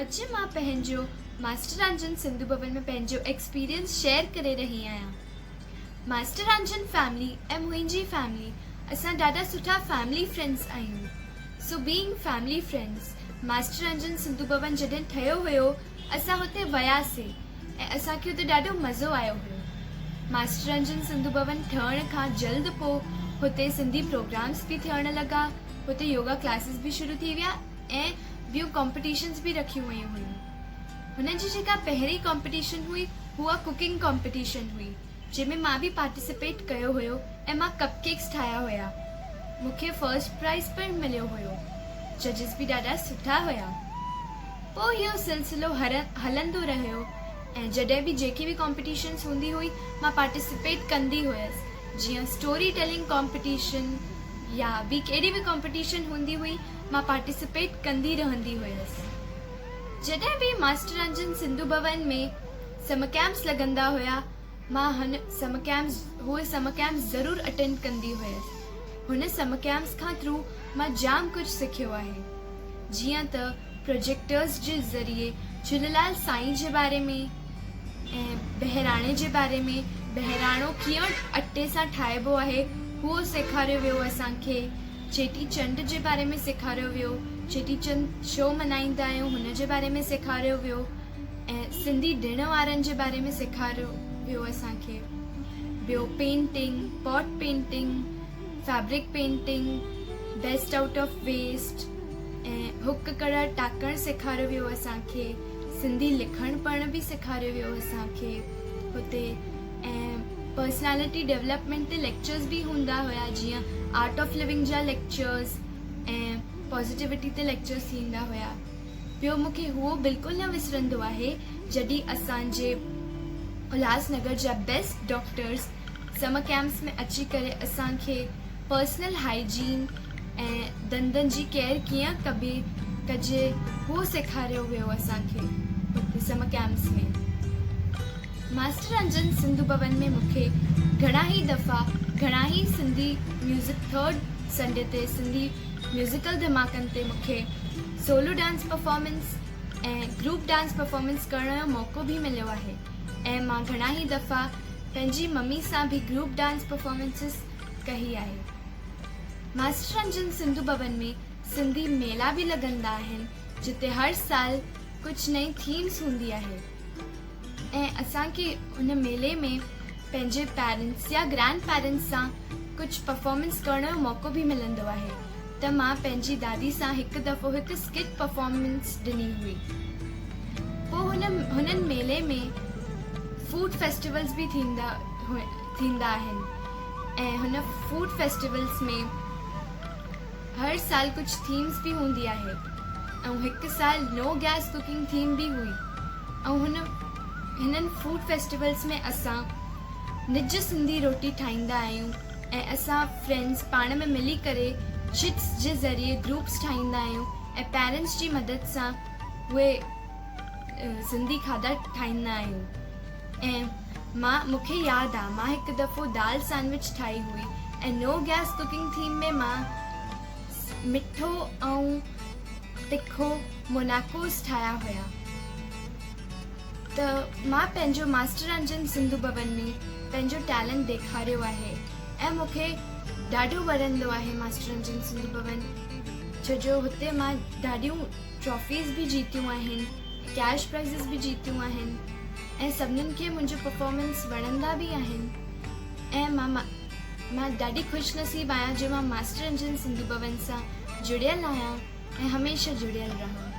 اڄ مان پنهنجو ماسٽر رانجهن سنڌو ڀون ۾ پنهنجو ايڪسپيرينس شيئر ڪري رهي آهيان. ماسٽر رانجهن فيملي ۽ منهنجي فيملي اسان ڏاڍا سٺا فيملي فرينڊس آهيون. So being family friends master Ranjhan Sindhu Bhavan جڏهن ٺهيو هيو اسان هتي وياسي ۽ اسان کي اتي ڏاڍو مزو آيو هيو. ماسٽر رنجن سنڌو ڀون ٺهڻ کان جلد پو هتي سنڌي پروگرامس به ٿيڻ لڳا، هتي يوگا ڪلاسز به شروع ٿي ويا ۽ ٻيون ڪامپٽيشنس به رکيون ويون هيون. هنن جي جيڪا پهرين ڪامپٽيشن هئي اها ڪوڪنگ ڪامپٽيشن هئي جنهن ۾ مان به پارٽيسپيٽ ڪيو هيو ۽ مان ڪپ ڪيڪس ٺاهيا هيا. مون کي فرسٽ پرائز پڻ مليو هيو. ججز به ڏاڍا سٺا هيا. پوء اهو سلسلو هلندو رهيو ۽ جڏهن به جيڪي به ڪامپٽيشنس هوندي هئي مان پارٽيسپيٽ ڪندي هيس جيئن اسٽوري ٽيلنگ ڪامپٽيشن يا ٻي ڪهڙي به ڪامپٽيشن هوندي هئي مان پارٽيسپيٽ ڪندي رهندي هيس. جڏهن به ماسٽر رنجن سنڌو ڀون ۾ سمر ڪيمپس لڳندا هيا مان هن سمر ڪيمپس هو سمر ڪيمپس ضرور اٽينڊ ڪندي هيس. هن سمر ڪيمپس کان ٿرو مان جام ڪجهه سکيو آهي. جيئن ته پروجيڪٽرز جي ذريعي جهوليلال سائين جي باري ۾ ۽ بهراڻي جي باري ۾ بهراڻو ڪيئن اٽي سان ٺاهبو آهي اهو سيکاريو ويو اسان کي چيٽي چنڊ جي باري ۾ سيکاريو ويو چيٽي چنڊ ڇو ملهائيندا آهيون هن جي باري ۾ سيکاريو ويو ۽ سنڌي ڏڻ وارن جي باري ۾ سيکاريو ويو اسان کي ٻيو painting pot painting fabric painting, best out of waste ۽ هڪ ڪڙا ٽاڪڻ سيکاريو ويو اسان کي، سنڌي لکڻ پڙهڻ به سيکاريو ويو اسان کي هتي ۽ پرسنالٽي ڊولپمينٽ تي ليڪچرز به هوندا هيا جيئن آرٽ آف لونگ جا ليڪچرز ۽ پازيٽيوٽي تي ليڪچرز ٿيندا هيا. ٻيو مون کي اهو بلڪل نه وسرندو آهي جڏهن اسان جي الهاس نگر جا بيسٽ ڊاڪٽرز سمر ڪيمپس ۾ اچي ڪري اسان کي پرسنل هائيجين ۽ ڏندن جي ڪيئر ڪيئن ڪبي ڪجي اهو سيکاريو ويو اسان کي اتي سمر ڪيمپس ۾. ماسٽر رنجن سنڌو ڀون ۾ مون کي گهڻا ئي دفعا گهڻا ئي سنڌي ميوزڪ ٿرڊ سنڊي تي سنڌي ميوزيڪل ڌماڪن تي مون کي solo dance performance ۽ group dance performance ڪرڻ جو موقعو به مليو آهي ۽ مان گهڻا ئي دفعا پنهنجي ممي سان به گروپ ڊانس پرفارمنسز ڪئي آهي. ماسٽر رنجن سنڌو ڀون ۾ سنڌي ميلا به لڳندا آهن جتي هر سال ڪجهه نئين ٿيمز هوندي آهي ۽ اسان کي ان ميلي ۾ پنهنجي پيرنٽس يا گرينڊ پيرنٽس سان ڪجهه پرفارمنس ڪرڻ جو موقعو به ملندو آهي ته مان پنهنجي دادي سان هڪ دفعو هڪ اسڪٽ پرفارمنس ڏني هئي. پوء هن هنن ميلي ۾ فوڊ فيسٽيولز به ٿيندا ٿيندا آهن ۽ هن فوڊ فيسٽيولز ۾ هر سال ڪجهه ٿيمز به هوندي آهي ۽ هڪ سال نو گيس ڪوڪنگ ٿيم به هئي ۽ هن هنن فوڊ فيسٽيولز ۾ اسان نج سنڌي روٽي ٺاهيندا آهيون ۽ اسان فرينڊز پاڻ ۾ ملي ڪري چٽس جي ذريعي گروپس ٺاهيندا آهيون ۽ پيرنٽس جي مدد سان اهي سنڌي کاڌا ٺاهيندا آهيون ۽ مان مون کي ياد آ مان هڪ دفعو دال سينڊوچ ٺاهي هئي ۽ نو گيس ڪوڪنگ ٿيم ۾ مان مٺو ۽ تکو موناڪوس ٺاهيا هيا ته مان پنهنجو ماسٽر رنجن سنڌو ڀون ۾ پنهنجو ٽيلنٽ ڏيکاريو آهي ۽ مون کي ڏاڍو وڻندو آهي ماسٽر رنجن سنڌو ڀون ڇو جو هتي مان ڏاڍيون ٽرافيز به جيتيون آهن ڪيش پرائزز به جيتيون آهن ۽ سڀنين کي منهنجو پرفارمنس وڻندا به آهن ۽ مان مان ڏاڍي خوش نصيب آهيان جو مان ماسٽر انجن سنڌو ڀون سان جڙيل آهيان ۽ هميشه جڙيل رهان.